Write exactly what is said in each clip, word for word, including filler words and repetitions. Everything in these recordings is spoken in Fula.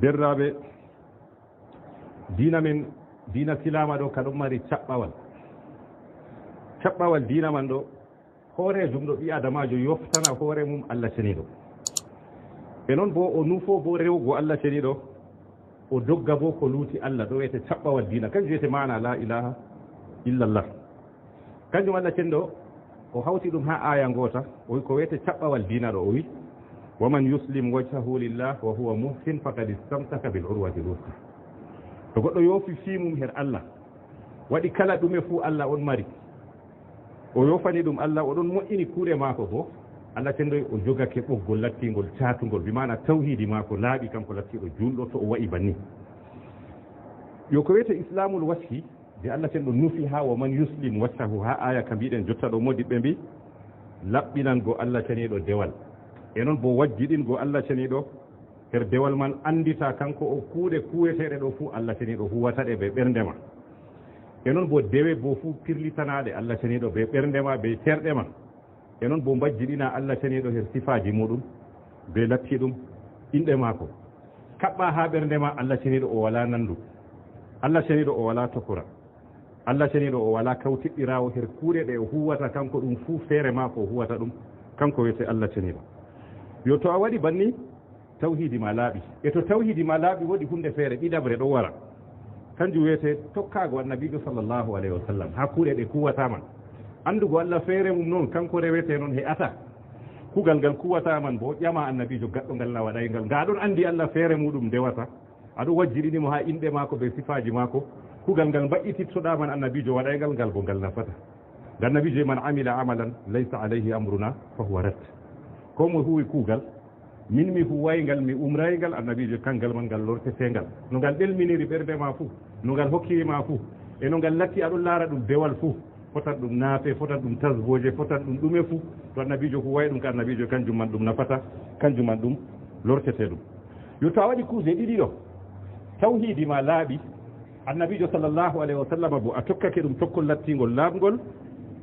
Derraaɓe, diina men, diina silaama ɗo, ka ɗon mari caɓɓawal. Caɓɓawal diina man ɗo, hooreejum ɗo ɓii Adamaajo yoftana hoore mum Allah Ceniiɗo. E non bo o nufo bo rewgo Allah Ceniiɗo, o dogga bo ko luuti Allah, ɗo wiyete caɓɓawal diina, kanjum wiyete maana la ilaha illallah. Kanjum Allah Ceniiɗo o hawti ɗum haa aaya ngoota, o wi ko wiyete caɓɓawal diina ɗo, o wi, "Wa man yuslim wajhahu lillah wa huwa muhsin faqad istamsaka bil urwatil wuthqa." To goɗɗo yoofi fii mum her Allah, waɗi kala ɗume fuu Allah on mari, o yoofani ɗum Allah, o ɗon moƴƴini kuuɗe maako bo, Allah Ceniiɗo o jogake ɓoggol lattingol caatungol, bi maana tawhiidi maako laaɓi, kanko lattiiɗo juulɗo, to o wa'i banni. Yo ko wiyete islamul wajhi, nde Allah Ceniiɗo nufi haa "wa man yuslim wajhahu", haa aaya ka mbiɗen jotta ɗo, moodiɓɓe mbi, laɓɓinango Allah Ceniiɗo dewal. E non bo wajjiɗingo Allah Ceniiɗo her dewal man, anndita kanko o kuuɗe kuweteeɗe ɗo fuu Allah Ceniiɗo huwata ɗe be ɓernde ma. E non bo dewe bo fuu pirlitanaaɗe Allah Ceniiɗo be ɓernde ma, be terɗe ma. E non bo mbajjiɗina Allah Ceniiɗo her sifaaji muɗum, be lattiiɗum inɗe maako. Kaɓɓa haa ɓernde ma Allah Ceniiɗo o walaa nandu. Allah Ceniiɗo o walaa tokora. Allah Ceniiɗo o walaa kawtiɗɗiraawo her kuuɗe ɗe o huwata kanko, ɗum fuu feere maako o huwata ɗum. Kanko wiyete Allah Ceniiɗo. Yo to a waɗi banni, tawhiidi ma laaɓi. E to tawhiidi ma laaɓi, woodi huunde feere ɗiɗaɓre ɗo wara. Kanjum wiyete tokkaago Annabiijo sallallahu alayhi wa sallam haa kuuɗe ɗe kuwata man. Anndugo Allah feere mum non, kanko rewete non, he'ata. Kuugal ngal kuwata man bo, ƴama Annabiijo gaɗɗo ngal na waɗay ngal. Nga ɗon anndi Allah feere muɗum ndewata. Aɗo wajjiɗini mo haa inɗe maako be sifaaji maako. Kuugal ngal mbaɗɗitittoɗa man Annabiijo waɗay ngal, ngal bo ngal nafata. Ngal Annabiijo, "Man amila amalan laysa alayhi amruna fa huwa rad." Ko mo huwi kuugal, min mi huway ngal, mi umray ngal, Annabiijo, kangal man ngal lortete ngal. No ngal ɗelminiri ɓernde ma fuu, no ngal hokkiri ma fuu, e no ngal latti aɗon laara ɗum dewal fuu, fotan ɗum naafe, fotan ɗum tasbooje, fotan ɗum ɗume fuu. To Annabiijo huway ɗum ka Annabiijo, kanjum man ɗum nafata, kanjum man ɗum lortete ɗum. Yo to a waɗi kuuje ɗiɗi ɗo, tawhiidi ma laaɓi, Annabiijo sallallahu alayhi wa sallam bo a tokkake ɗum tokkol lattingol laaɓngol,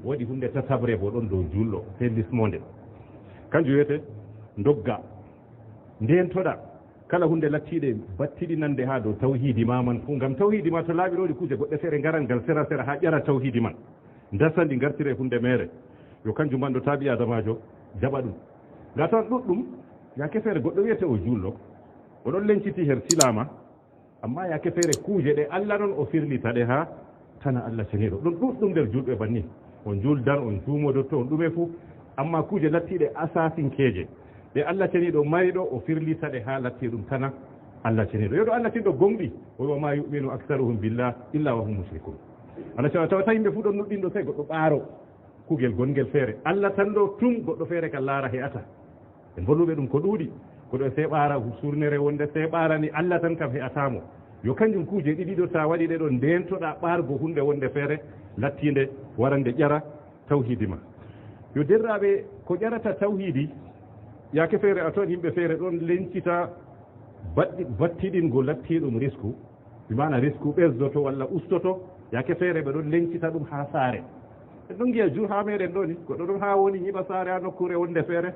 woodi huunde tataɓre bo ɗon dow juulɗo, sey lismoonde. Kanjum wiyete ndogga, ndeentoɗa kala huunde lattiiɗe battiɗinande haa dow tawhiidi ma man fuu. Ngam tawhiidi ma to laaɓi, ɗo woodi kuuje goɗɗe feere ngaran ngal sera sera haa ƴara tawhiidi man, ndasa ndi, ngartire huunde meere. Yo kanjum man ɗo, ta ɓii Adamaajo jaɓa ɗum. Nga tawan ɗuɗɗum, yaake feere goɗɗo wiyete o juulɗo, o ɗon lenciti her silaama, amma yaake feere kuuje ɗe Allah non o firlita ɗe haa tana Allah Ceniiɗo. Ɗum ɗuɗɗum nder juulɓe banni. On juuldan, on juumodotto, on ɗume fuu, amma kuuje lattiiɗe asaasinkeeje ɗe Allah Ceniiɗo mari ɗo, o firlita ɗe haa latti ɗum tana Allah Ceniiɗo. Yo ɗo Allah Ceniiɗo gonɗi, o wi, "Wa ma yu'minu aktharuhum billah illa wa hum mushrikun." Allah Ceniiɗo tawata yimɓe fuu ɗon nuɗɗinɗo, sey goɗɗo ɓaaro kuugel gongel feere. Allah tan ɗo tum, goɗɗo feere ka laara he'ata. E mbolwuɓe ɗum ko ɗuuɗi, ko ɗo seeɓaara surnere wonde seeɓaara ni, Allah tan kam he'ata mo. Yo kanjum kuuje ɗiɗi ɗo, ta waɗi ɗe ɗo, ndeentoɗa ɓaargo huunde wonde feere lattiinde warande ƴara tawhiidi ma. Yo derraaɓe, ko ƴarata tawhiidi, yaake feere a tawan yimɓe feere ɗon lencita baɗɗi-, battiɗingo lattiiɗum risku, bi maana risku ɓesdoto walla ustoto, yaake feere ɓe ɗon lencita ɗum haa saare. En ɗon ngi'a jur haa meɗen ɗo ni, goɗɗo ɗon haa woni nyiɓa saare haa nokkuure wonde feere,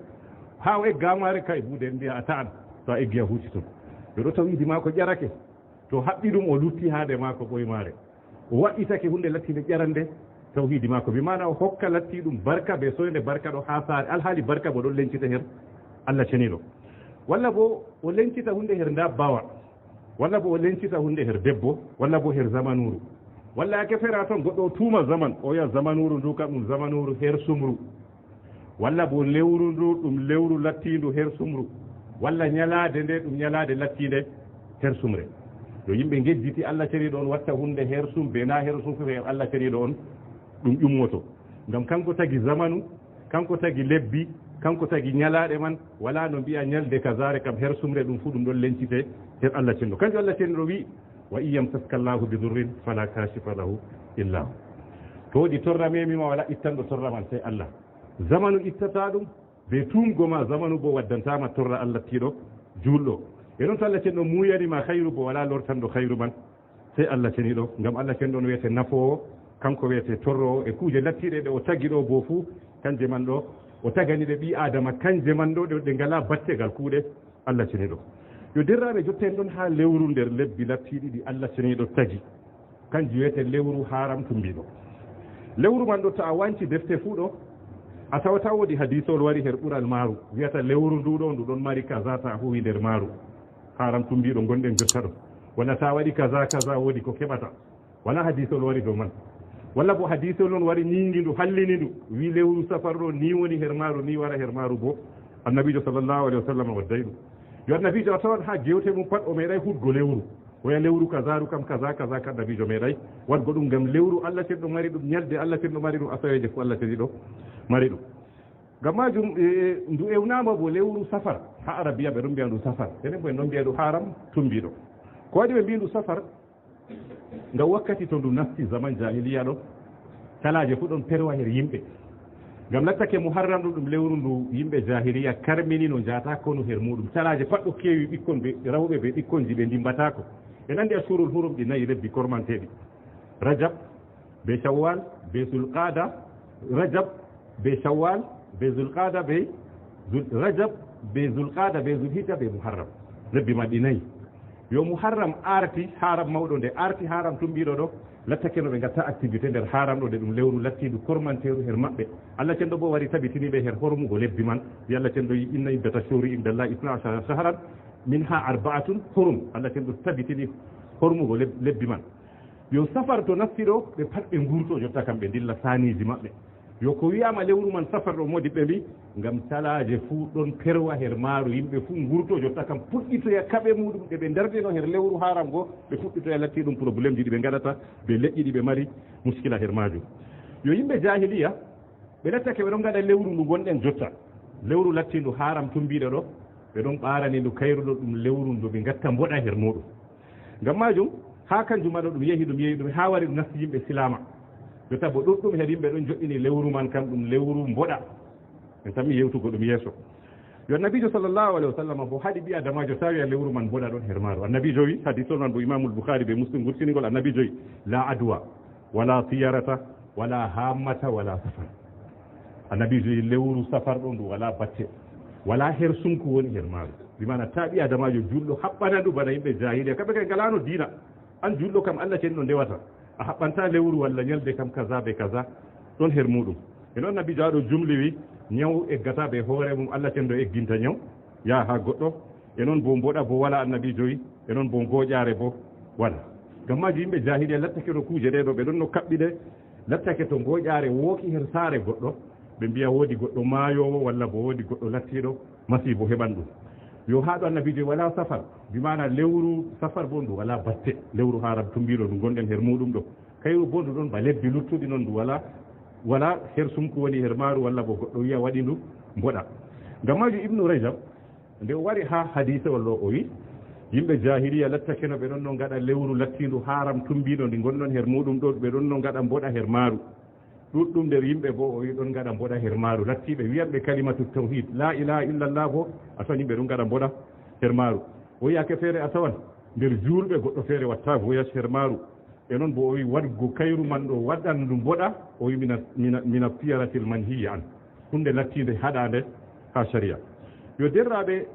haa o egga maare, kay buuɗe en mbi'a a ta'an, to a eggi a huuti ton. Yo ɗo tawhiidi maako ƴarake, to haɓɓi ɗum o lutti haade maako ɓoymaare. O waɗɗitake huunde lattiinde ƴarande tawhiidi maako, bi maana o hokka lattiiɗum barka be soynde barka ɗo haa saare, alhaali barka bo ɗon lencita her Allah Ceniiɗo. Walla bo o lencita huunde her ndabbawa, walla bo o lencita huunde her debbo, walla bo her zamanuuru. Walla yaake feere a tawan goɗɗo o tuuma zaman, o wi'a zamanuuru ndu kam ɗum zamanuuru her sumru. Walla bo lewru ndu ɗum lewru lattiindu her sumru. Walla nyalaade nde ɗum nyalaade lattiinde her sumre. Yo yimɓe ngejjiti Allah Ceniiɗo on watta huunde her sum, be na her sum, her Allah Ceniiɗo on ɗum ƴummoto. Ngam kanko tagi zamanu, kanko tagi lebbi, kanko tagi nyalaaɗe man, walaa no mbi'a nyalde kazaare kam her sumre, ɗum fuu ɗum ɗon lencite her Allah Ceniiɗo. Kanjum Allah Ceniiɗo wi'i, "Wa in yamsaska Allahu bi durrin fala kashifa lahu illa hu." To woodi torra memi ma, walaa ittanɗo torra man sey Allah. Zamanu ittata ɗum, be tuumgo ma, zamanu bo waddantaama torra Allah tiiɗo juulɗo. E non to Allah Ceniiɗo muuyani ma khayru bo, walaa lortanɗo khayru man. Sey Allah Ceniiɗo, ngam Allah Ceniiɗo on wiyete nafoowo, kanko wiyete torroowo, e kuuje lattiiɗe ɗe o tagi ɗo boo fuu, kanje man ɗo o tagani ɗe ɓii Aadama, kanje man ɗo ɗe, ɗe ngalaa batte gal kuuɗe Allah Ceniiɗo. Yo derraaɓe, jotten ɗon haa lewru nder lebbi lattiiɗi ɗi Allah ceniiɗo tagi. Kanjum wiyetee lewru haaram tumbiiɗo. Lewru man ɗo, to a wanci defte fuu ɗo, a tawata woodi hadiisol wari her ɓural maaru, wiyata lewru ndu ɗo, ndu ɗon mari kaza, ta huwi nder maaru. Haaram tumbiiɗo ngonɗen jotta ɗo. Walla ta waɗi kaza, kaza, woodi ko keɓata. Wala hadiisol wari dow man. Walla bo hadiisol on wari ñiŋgi ndu, hallini ndu, wi lewru safar ɗo, ni woni her maaru, ni wara her maaru bo. Annabiijo sallallahu alaihi wasallam wadday ɗum. Yo annabiijo a tawan haa gewte mum pat o meeɗay hudgo lewru. Oya lewru kazaaru kam kaza, kaza, ka annabiijo meeɗay waɗgo ɗum, ngam lewru Allah cenɗo mari ɗum, ñalɗe Allah cenɗo mari ɗum, asaweeje fuu Allah ceniiɗo mari ɗum. Ngam maajum, e, ndu ewnaama bo lewru safar. Haa Arabiya ɓe ɗon mbiya ndu safar. Enen bo en ɗon mbiya ndu haaram tumbiiɗo. Ko waɗi ɓe mbiyi ndu safar? Ngam wakkati to ndu nasti zaman jahiliya ɗo, calaaje fuu ɗon perwa her yimɓe. Ngam lattake Muharram ɗo ɗum lewru ndu yimɓe jahiliya karmini no njaata konu her muuɗum. Calaaje pat ɗo keewi ɓikkon ɓe, rewɓe be ɓikkonji ɓe ndimmbataako. En anndi Ashhurul Hurum ɗi nayi lebbi kormanteeɗi. Rajab, be Shawwal, be Zulqaada, Rajab, be Shawwal, be Zulqaada, be Zul-, Rajab, be Zulqaada, be Zulhijja, be Muharram. Lebbi man ɗi nayi. Yo Muharram arti, haaram mawɗo nde arti, haaram tumbiiɗo ɗo, lattake no ɓe ngatta activité nder haaram ɗo, nde ɗum lewru lattiindu kormanteeru her maɓɓe. Allah cenɗo bo wari tabitini ɓe her hormugo lebbi man. Wi Allah cenɗo wi, "Inna iddata shuhuri inda Allah isna ashara shahran, minha arba'atun hurum." Allah cenɗo tabitini hormugo leb-, lebbi man. Yo safar to nasti ɗo, ɓe pat ɓe ngurto jotta kam, ɓe ndilla saaniiji maɓɓe. Yo ko wi'aama lewru man safar ɗo, moodibɓe mbi, ngam calaaje fuu ɗon perwa her maaru, yimɓe fuu ngurto jotta kam, puɗɗitoya kaɓe muuɗum ɗe ɓe ndardino her lewru haaram go, ɓe puɗɗitoya latti ɗum problemji ɗi ɓe ngaɗata, be leƴƴi ɗi ɓe mari muskila her maajum. Yo yimɓe jaahiliya, ɓe lattake ɓe ɗon ngaɗa lewru ndu ngonɗen jotta, lewru lattiindu haaram tumbiiɗo ɗo, ɓe ɗon ɓaarani ndu kayru ɗo, ɗum lewru ndu ɓe ngatta mboɗa her muuɗum. Ngam maajum, haa kanjum ma ɗo ɗum yehi, ɗum yehi, ɗum haa wari ɗum nasti yimɓe silaama. Jotta bo ɗuɗɗum her yimɓe ɗon joɗɗini lewru man kam ɗum lewru mboɗa. En tammi yewtugo ɗum yeeso. Yo Annabiijo sallallahu alaihi wasallam bo haɗi ɓii Adamaajo ta wi'a lewru man mboɗa ɗon her maaru. Annabiijo wi, hadiisol man bo Imaamul Bukhari be Muslim wurtini ngol, Annabiijo wi, "La adwa, wala tiyarata, wala hammata, wala safar." Annabiijo wi, lewru safar ɗo ndu wala batte, wala her sunku woni her maaru. Bi maana ta ɓii Adamaajo julɗo haɓɓana ndu bana yimɓe jaahiliya. Kamɓe kay ngalaano diina. An julɗo kam Allah cenɗo ndewata. A haɓɓanta lewru walla ñalde kam kaza be kaza ɗon her muuɗum. E non Annabiijo ɗo jumli wi, ñaw eggata be hoore mum, Allah cenɗo egginta ñaw, yaha haa goɗɗo. E non bo mboɗa bo wala, Annabiijo wi, e non bo ngooƴaare bo wala. Ngam maajum yimɓe jaahiliya lattake no kuuje ɗe ɗo, ɓe ɗon no kaɓɓi ɗe, lattake to ngooƴaare wooki her saare goɗɗo, ɓe mbiya woodi goɗɗo maayoowo walla bo woodi goɗɗo lattiiɗo masiibo heɓan ɗum. Yo haa ɗo Annabiijo wi wala safar, bi maana lewru safar bo ndu wala batte, lewru haaram tumbiiɗo ndu ngonɗen her muuɗum ɗo. Kayru bo ndu ɗon ba lebbi luttuɗi non, ndu wala, wala her sunku woni her maaru walla bo goɗɗo wi'a waɗi ndu mboɗa. Ngam maajum Ibnu Rajab, nde o wari haa hadiisewol ɗo, o wi, yimɓe jaahiliya lattake no ɓe ɗon no ngaɗa lewru lattiindu haaram tumbiiɗo ndi ngonɗon her muuɗum ɗo, ɓe ɗon no ngaɗa mboɗa her maaru. Ɗuɗɗum nder yimɓe bo, o wi, ɗon ngaɗa mboɗa her maaru. Lattiiɓe wi'anɓe kalimatu tawhid, la ilaha illallah bo, a tawan yimɓe ɗon ngaɗa mboɗa her maaru. O wi, yaake feere a tawan nder juulɓe goɗɗo feere watta voyage her maaru. E non bo o wi waɗgo kayru man ɗo waɗan ndu mboɗa, o wi mina, mina, mina tiyaratil manhiya an. Hunde lattiinde haɗaande haa shari'a. Yo derraaɓe,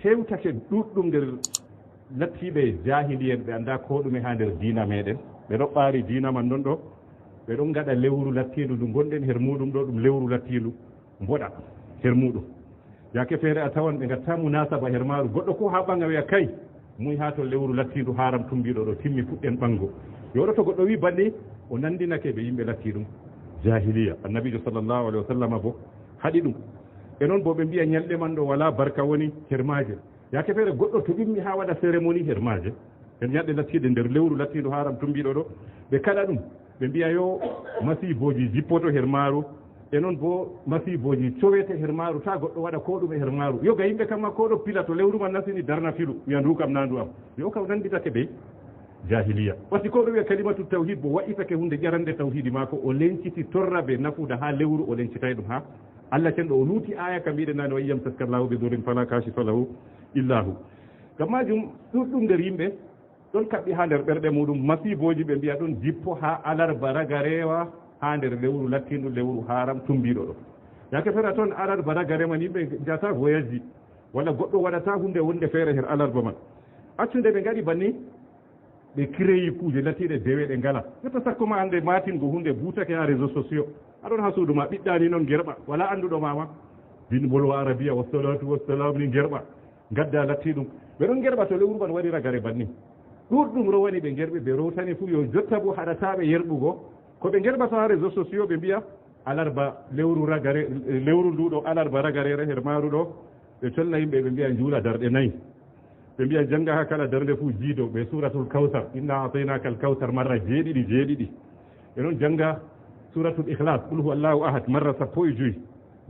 hewtake ɗuɗɗum nder lattiiɓe jaahiliyen ɓe anndaa koo ɗume haa nder diina meeɗen. Ɓe ɗo ɓaari diina man non ɗo, ɓe ɗon ngaɗa lewru lattiindu ndu ngonɗen her muuɗum ɗo, ɗum lewru lattiindu mboɗa her muuɗum. Yaake feere a tawan ɓe ngatta munaasaba her maaru. Goɗɗo ko haa ɓaŋa wi'a kay, muy haa to lewru lattiindu haaram tumbiiɗo ɗo timmi puɗɗen ɓaŋgo. Yo ɗo to goɗɗo wi banni, o nandinake ɓe yimɓe lattiiɗum jaahiliya. Annabiijo sallallahu alaihi wasallama bo haɗi ɗum. E non bo ɓe mbi'a ñalɗe man ɗo wala barka woni her maaje. Yaake feere goɗɗo to ɗummi haa waɗa cérémonie her maaje. En ñalɗe lattiiɗe nder lewru lattiindu haaram tumbiiɗo ɗo, ɓe kaɗa ɗum. Ɓe mbi'a yo masiibooji jippoto her maaru, e non bo masiibooji cowete her maaru, ta goɗɗo waɗa koo ɗume her maaru. Yoga yimɓe kam ma koo ɗo pila to lewru man nasini darna filu, wi'a ndu kam na ndu am. Yo kam nanditake be jaahiliya. Watti koo ɗo wi'a kalimatu tawhid bo wa'itake hunde ƴarande tawhidi maako, o lenciti torra be nafuuda haa lewru, o lencitay ɗum haa Allah cenɗo o luuti aaya ka mbiɗen nani, "Wa in yamsaska Allahu bi durrin fala kashifa lahu illa hu." Ngam maajum ɗuɗɗum nder yimɓe ɗon kaɓɓi haa nder ɓerɗe muuɗum masiibooji, ɓe mbi'a ɗon jippo haa alarba ragareewa haa nder lewru lattiindu lewru haaram tumbiiɗo ɗo. Yaake feere ton alarba ragare man yimɓe njahata voyage ji. Walla goɗɗo waɗata hunde wonde feere her alarba man. Accu nde ɓe ngaɗi banni, ɓe kireyi kuuje latiiɗe dewe ɗe ngala. Jotta sakko ma hannde maatingo hunde buutake haa réseaux sociaux. A ɗon haa suudu ma, ɓiɗɗa ni noon gerɓa, wala annduɗo ma ma. Bin bolwa arabiya, wassalatu wassalamu ni gerɓa. Ngadda latti ɗum. Ɓe ɗon gerɓa to lewru man waɗi ragare banni. Ɗuuɗɗum rowani ɓe gerɓe, ɓe rowtani fuu yo jotta bo haɗata ɓe yerɓugo. Ko ɓe gerɓata haa réseaux sociaux ɓe mbi'a, alarba lewru ragare, lewru ndu ɗo, alarba ragareere her maaru ɗo, ɓe colna yimɓe, ɓe mbi'a njuula darɗe nayi. Ɓe mbi'a jannga haa kala darnde fuu jiido, ɓe suuratul Kawsar, inna a'taynaka al-kawsar marra jeeɗiɗi, jeeɗiɗi. Ɓe ɗon jannga suuratul Ikhlas, qul huwa Allahu ahad, marra sappo e joyi.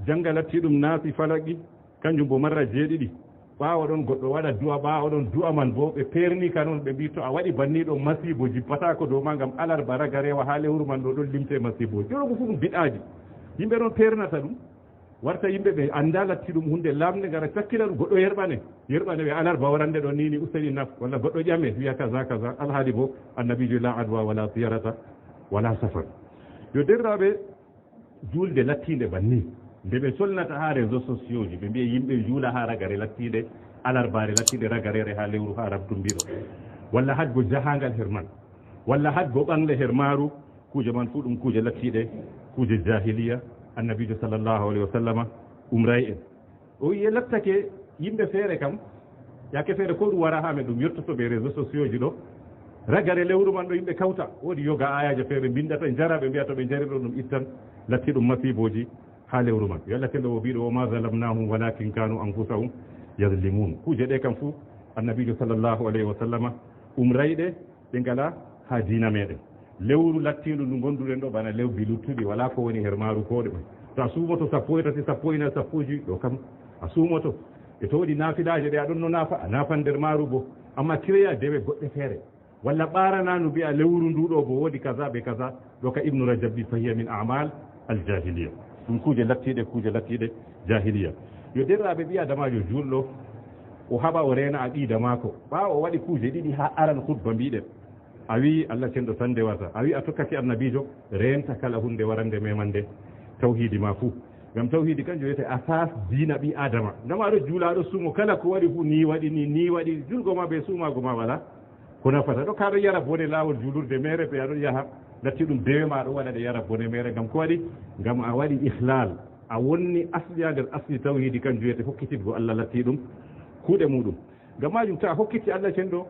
Jannga latti ɗum Naasi, Falaqi, kanjum bo marra jeeɗiɗi. Ɓaawo ɗon goɗɗo waɗa du'a, ɓaawo ɗon du'a man bo ɓe peerni ka non, ɓe mbi to a waɗi banni ɗo masiibo jippataako dow ma, ngam alarba ragareewa haa lewru man ɗo ɗon limte masiibo. Ɗo ɗum fuu ɗum bid'aaji. Yimɓe ɗon peernata ɗum. Warta yimɓe ɓe annda latti ɗum hunde lamnde, ngara cakkira ɗum, goɗɗo yerɓane. Yerɓane ɓe alarba warande ɗo nini useni naf, walla goɗɗo ƴame wi'a kaza kaza. Alhaali bo annabiijo la adwa wala tiyarata wala safar. Yo derraaɓe, juulde lattiinde banni, nde ɓe solnata haa réseaux sociaux ji, ɓe mbi'a yimɓe njuula haa ragare lattiinde, alarbaare lattiinde, ragareere haa lewru haa rabdumbiiɗo, walla hajgo jahaangal her man, walla hajgo ɓangle her maaru, kuuje man fuu ɗum kuuje lattiiɗe, kuuje jahiliya. Annabiijo sallallahu alayhi wa sallama umray en. O wi'i lattake yimɓe feere kam, yaake feere ko ɗum wara haa men ɗum yottoto ɓe réseaux sociaux ji ɗo. Ragare lewru man ɗo yimɓe kawta, woodi yoga ayaaje feere mbinndata, njara, ɓe mbi'a to ɓe njari ɗo ɗum ittan latti ɗum masiibooji haa lewru man. Yo Allah tello o biiɗo, "Wa ma zalamnahum walakin kanu anfusahum yazlimun." Kuuje ɗe kam fuu annabiijo sallallahu alayhi wa sallama umray ɗe, ɗe ngala haa diina meɗen. Lewru lattiindu ndu ngonduɗen ɗo bana lewbi luttuɗi, wala ko woni her maaru ko ɗume. To a suumoto sappo e tati, sappo e nayi, sappo e joyi ɗo kam a suumoto. E to woodi naafilaaje ɗe a ɗon no naafa, a naafan nder maaru bo. Amma kireya dewe goɗɗe feere. Walla ɓaarana no mbi'a lewru ndu ɗo bo woodi kaza be kaza. Ɗo ka Ibnu Rajab bi fahiya min a'mal al jahiliya. Ɗum kuuje lattiiɗe, kuuje lattiiɗe jahiliya. Yo derraaɓe, ɓii adamaajo juulɗo, o haɓa o reena aqiida maako. Ɓaawo o waɗi kuuje ɗiɗi haa aran khutba mbiɗen. A wi'i Allah cenɗo tan ndewata. A wi'i a tokkake annabiijo, reenta kala huunde warande memande tawhiidi ma fuu. Ngam tawhiidi kanjum wiyete asas diina ɓii adama. Ngam a ɗo juula, a ɗo suumo, kala ko waɗi fuu ni waɗi ni, ni waɗi, julgo ma be suumaago ma wala ko nafata. Ɗo ka ɗo yara bone laawol juulurde mere, pe a ɗo yaha, latti ɗum dewe ma a ɗo waɗa ɗe yara bone mere. Ngam ko waɗi? Ngam a waɗi ihlal. A wonni asli haa nder asli tawhiidi, kanjum wiyete hokkititgo Allah latti ɗum kuuɗe muuɗum. Ngam maajum, to a hokkiti Allah cenɗo,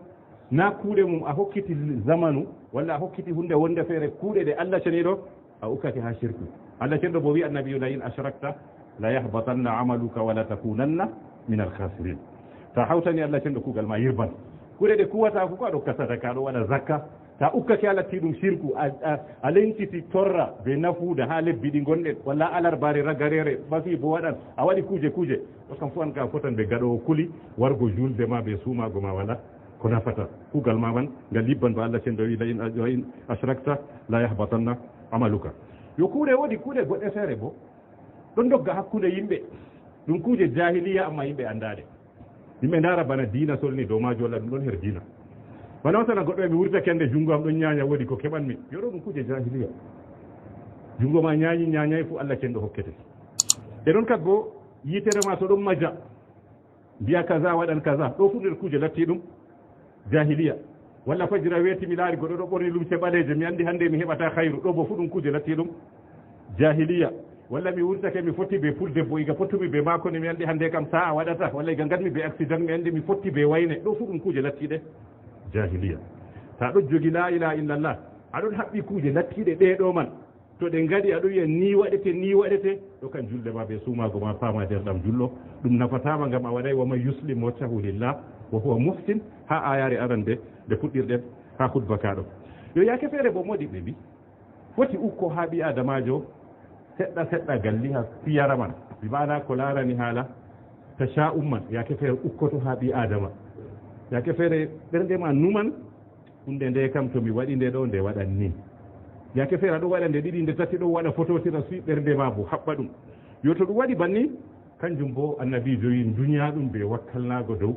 na kuuɗe mum a hokkiti zamanu, walla a hokkiti huunde wonde feere, kuuɗe ɗe Allah ceniiɗo a ukkake haa shirku. Allah cenɗo bo wi'i annabiijo, "La in ashrakta la yahbatanna amaluka wa la takunanna min al khasirin." To a hawtani Allah cenɗo, kuugal ma yirban. Kuuɗe ɗe kuwata fu ko a ɗo ka sadaka, a ɗo waɗa zakka, to a ukkake a latti ɗum shirku, a, a, a lenciti torra be nafuuda haa lebbi ɗi ngonɗen, walla alarbaare ragareere, masiibo waɗan, a waɗi kuuje kuuje, ɗo kam fu an ka fotan be gaɗoowo kuli, wargo juulde ma be suumaago ma wala ko nafata. Kuugal ma man ngal yibban, ba Allah cenɗo wi, "La in, la in ashrakta la yahbatanna amaluka." Yo kuuɗe, woodi kuuɗe goɗɗe feere bo ɗon dogga hakkunde yimɓe. Ɗum kuuje jahiliya, amma yimɓe anndaade. Yimɓe ndaara bana diina solni dow maajo, walla ɗum ɗon her diina. Bana on sana goɗɗo, "Mi wurtake hannde, junngo am ɗon nyaanya, woodi ko keɓanmi." Yo ɗo ɗum kuuje jahiliya. Junngo ma nyaanyi, nyaanyaay fu, Allah cenɗo hokkete. E ɗon kat bo, yiitere ma to ɗon maja, mbi'a kaza waɗan kaza. Ɗo fu nder kuuje latti ɗum jahiliya. Walla fajira weeti, mi laari goɗɗo ɗo ɓorni lumce ɓaleeje, mi anndi hannde mi heɓata khayru. Ɗo bo fu ɗum kuuje latti ɗum jahiliya. Walla mi wurtake, mi fotti be pul debbo, iga fottumi be maako ni, mi anndi hannde kam sa'a waɗata. Walla iga ngatmi be accident, mi anndi mi fotti be wayne. Ɗo fu ɗum kuuje lattiiɗe jahiliya. Ta ɗo jogi la ilaha illallah, a ɗon haɓɓi kuuje lattiiɗe ɗe ɗo man. To ɗe ngaɗi, a ɗo wi'a, "Ni waɗete, ni waɗete." Ɗo kan julde ma be suumaago ma, faama nder ɗam julɗo. Ɗum nafataa ma, ngam a waɗay, "Wa man yuslim wajhahu lillah wa huwa muhsin." Haa ayaare arande nde puɗɗirɗen haa khutba ka ɗo. Yo yaake feere bo, moodi ɓe mbi, foti ukko haa ɓii adamaajo seɗɗa seɗɗa galliha fiyara man. Bi maana ko laarani haala tasha'um man. Yaake feere ukkoto haa ɓii adama. Yaake feere ɓernde ma numan, "Huunde nde kam, to mi waɗi nde ɗo, nde waɗan ni." Yaake feere ɗo waɗa nde ɗiɗi, nde tati, ɗo waɗa fototira, suy ɓernde ma bo haɓɓa ɗum. Yo to ɗum waɗi banni, kanjum bo annabiijo wi, "Ndunya ɗum be wakkalnaago dow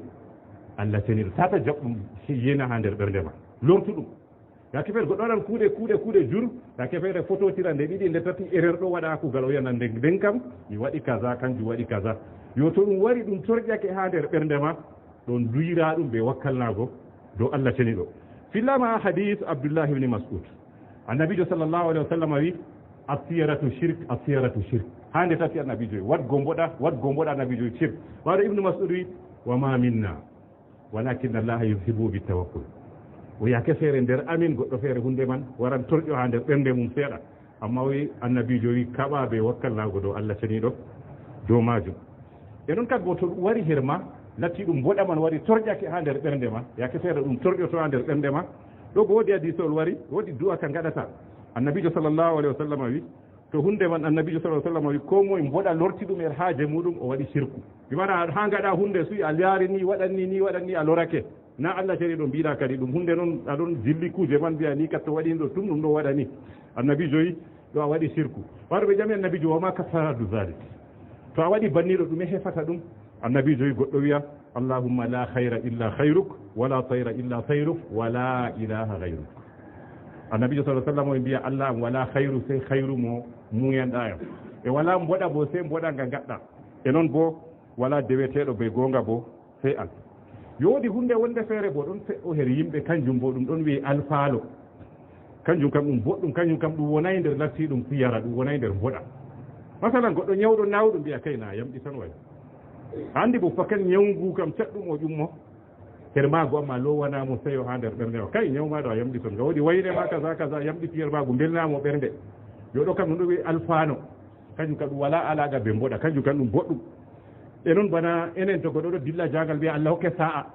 Allah ceniiɗo. Tata jaɓ ɗum yena haa nder ɓernde ma. Lortu ɗum." Yaake feere goɗɗo waɗan kuuɗe, kuuɗe, kuuɗe jur. Yaake feere fototira nde ɗiɗi, nde tati, erreur ɗo waɗa haa kuugal, o wi'a, "Nan nde, nden kam mi waɗi kaza, kanjum waɗi kaza." Yo to ɗum wari ɗum torƴake haa nder ɓernde ma, ɗon duyra ɗum be wakkalnaago dow Allah ceniɗo. Fillama hadis Abdullah ibn Mas'ud. Annabijo sallallahu alaihi wasallam wi, "Asiyaratu shirk, asiyaratu shirk." Haa nde tati annabijo wi, "Waɗgo mboɗa, waɗgo mboɗa," annabijo wi, "Shirk." Waɗo Ibnu Mas'ud wi, "Wa ma minna, walakin Allah yuzhibu bi tawakkul." O yaake feere nder amin, goɗɗo feere hunde man waran torƴo haa nder ɓernde mum seeɗa. Amma o wi, annabijo wi, kaɓa be wakkalnaago dow Allah ceniɗo dow majum. E non kadi bo to ɗum wari her ma, latti ɗum mboɗa man wari torƴake haa nder ɓernde ma, yaake feere ɗum torƴoto haa nder ɓernde ma. Ɗo bo woodi hadisol wari, woodi du'a ka ngaɗata. Annabijo sallallahu alaihi wasallam wi, to hunde man, annabijo sallallahu alaihi wasallam wi, ko moye mboɗa lorti ɗum er haaje muɗum, o waɗi shirku. Bi maana haa ngaɗa hunde suy a laari ni, waɗan ni, ni waɗan ni, a lorake. Na Allah ceniɗo mbiɗa kadi ɗum hunde non, aɗon jilli kuuje man mbiya ni katto waɗi ɗo tum ɗum ɗo waɗa ni. Annabijo wi, ɗo a waɗi shirku. Waro ɓe ƴami annabijo, "Wa ma kafaratu zalik?" To a waɗi banniɗo ɗume hefata ɗum? Annabijo wi, goɗɗo wiya, "Allahumma la khayra illa khayruk, wala tayra illa tayruk, wala ilaha ghayruk." Annabijo sallallahu alaihi wasallam o mbiya, "Allah am, wala khayru sey khayru mo muyanɗa yam. E wala mboɗa bo sey mboɗa nga ngaɗɗa. E non bo wala deweteɗo be gonga bo sey an." Yo woodi hunde wonde feere bo ɗon fe'o her yimɓe, kanjum bo ɗum ɗon wi'e alfaalo. Kanjum kam ɗum boɗɗum, kanjum kam ɗum wonay nder lattiɗum siyara, ɗum wonay nder mboɗa. Masalan, goɗɗo nyawɗo nawɗum mbiya, "Kay na yamɗi tan wayi." Andi bo fakan nyawngu kam caɗɗum o ƴummo her maago, amma lowana mo seyo haa nder ɓernde o. "Kay nyaw ma ɗo a yamɗi ton, nga woodi wayne ma kaza kaza, yamɗi piyer maago, mbelna mo ɓernde." Yo ɗo kam ɗum ɗo wi'e alfaano. Kanjum kam ɗum wala alaga be mboɗa, kanjum kam ɗum boɗɗum. E non bana enen to goɗɗo ɗo dilla jagal mbiya, "Allah hokke sa'a."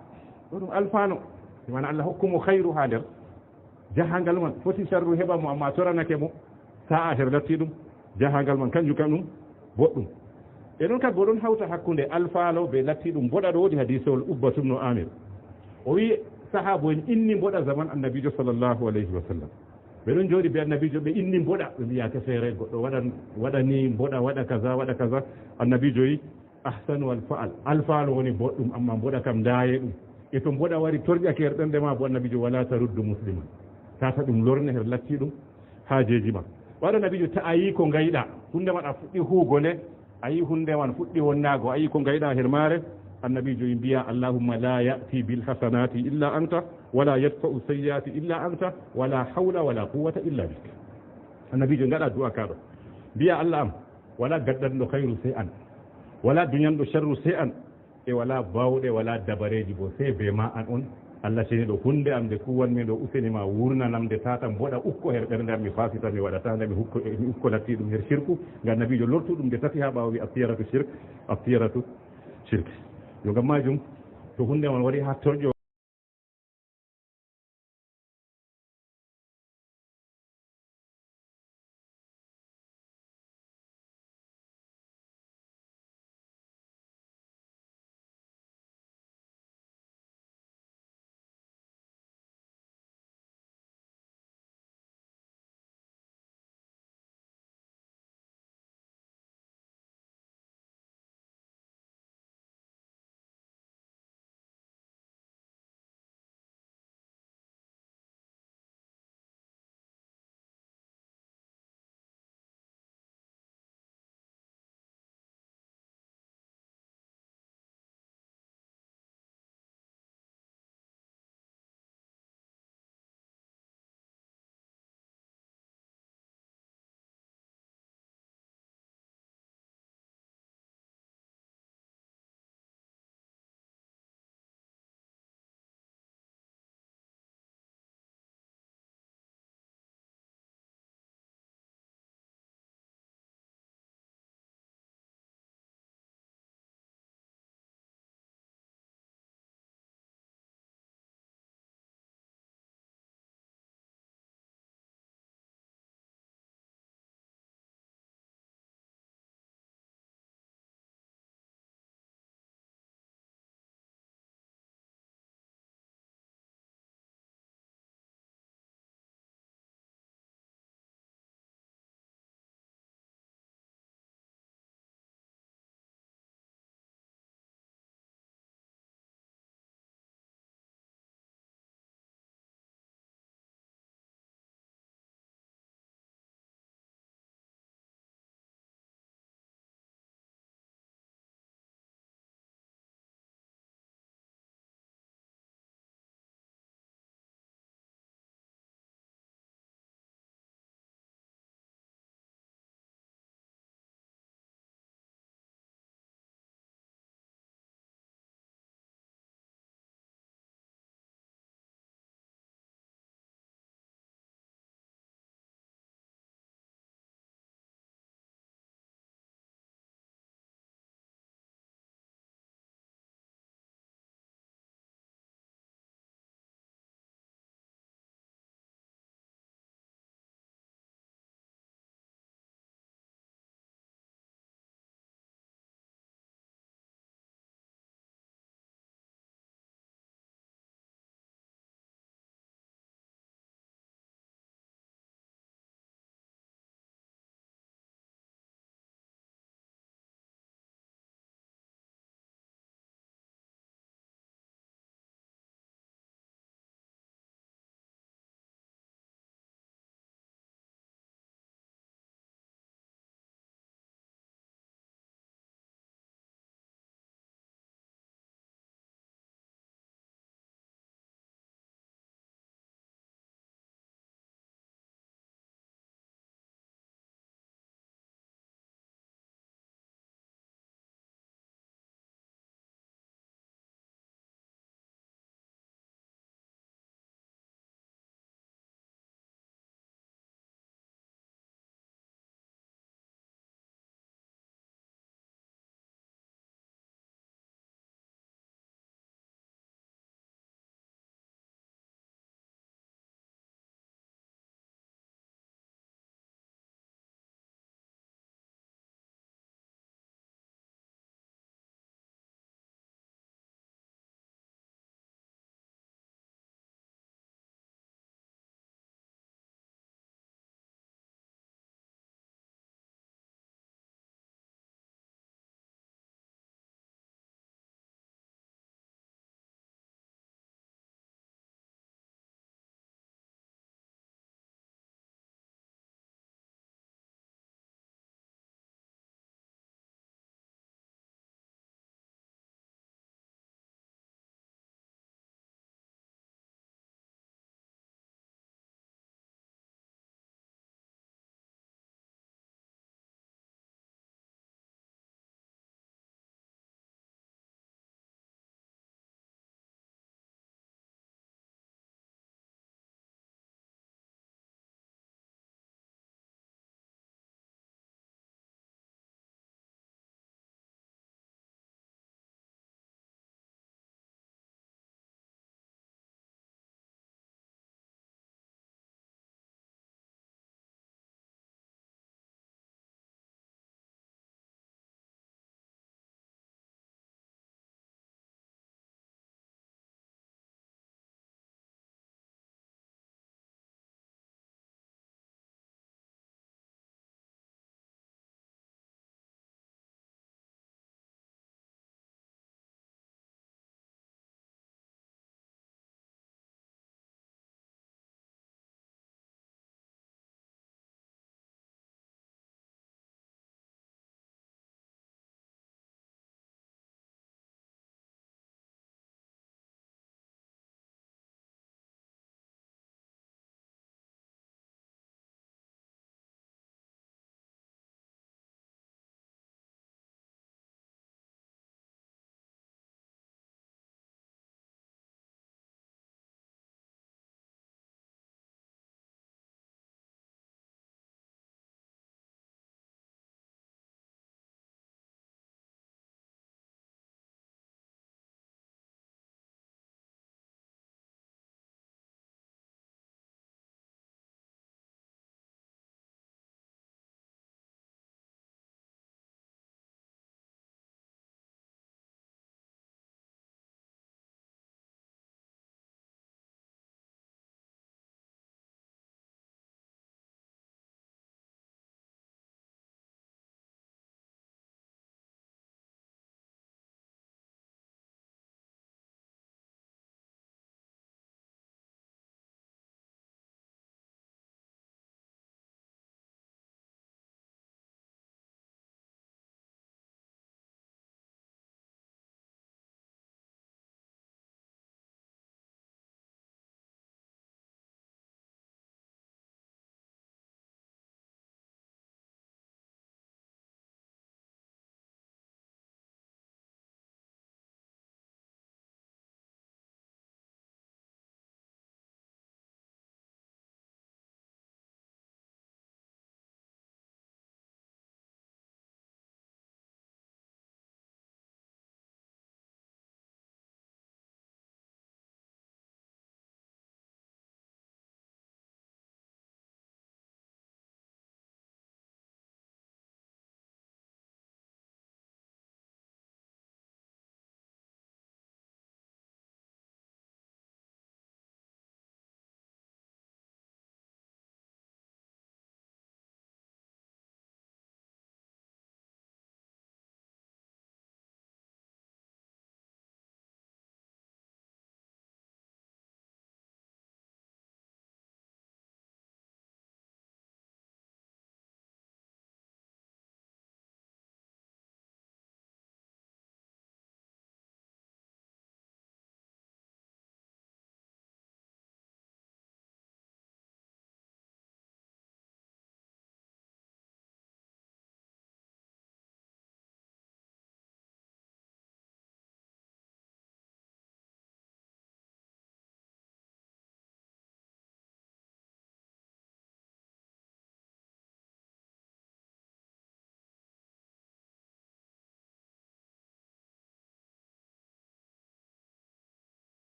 Ɗo ɗum alfaano. Mana Allah hokku mo khayru haa nder jahangal man, foti sharru heɓa mo, amma toranake mo, sa'a her latti ɗum jahangal man, kanjum kan ɗum boɗɗum. E non kadi bo ɗon hawta hakkunde alfaalo be latti ɗum mboɗa. Ɗo woodi hadisewol Ubbatu ibn Amir. O wi, sahabo en inni mboɗa zaman annabijo sallallahu alaihi wasallam. Ɓe ɗon jooɗi be annabijo, ɓe inni mboɗa, ɓe mbiya ke feere, goɗɗo waɗan, waɗani mboɗa, waɗa kaza, waɗa kaza. Annabijo wi, "Ahsanu al fa'al." Alfaalo woni boɗɗum, amma mboɗa kam ndaaye ɗum. E to mboɗa wari torƴake her ɓernde ma bo, annabijo, "Wala taruddu musliman." Tata ɗum lorne her latti ɗum haajeji ma. Waɗa annabijo, ta a yi ko ngayɗa, hunde man a fuɗɗi huugo nde, a yi hunde man fuɗɗi wonnaago, a yi ko ngayɗa her maare, annabijo yi mbiya, "Allahumma la ya'ti bil hasanati illa anta, wala yadfa'u sayyi'ati illa anta, wala hawla wala quwwata illa bik." Annabijo ngaɗa du'a kaɗo. Mbiya, "Allah am, wala gaddanɗo khayru sey an. Wala duñanɗo sharru sey an. E wala bawɗe, wala dabareji bo sey be ma an on. Allah ceniɗo, hunde am nde kuwanmi ɗo, useni ma wurnanam nde, tata mboɗa ukko her ɓernde am, mi fasita, mi waɗata nde, mi hukko, mi ukko latti ɗum her shirku." Ngam annabijo lortu ɗum nde tati ha ɓawo wi, "At-tiyaratu shirk, at-tiyaratu shirk." Yo ngam majum, to hunde man wari ha torƴo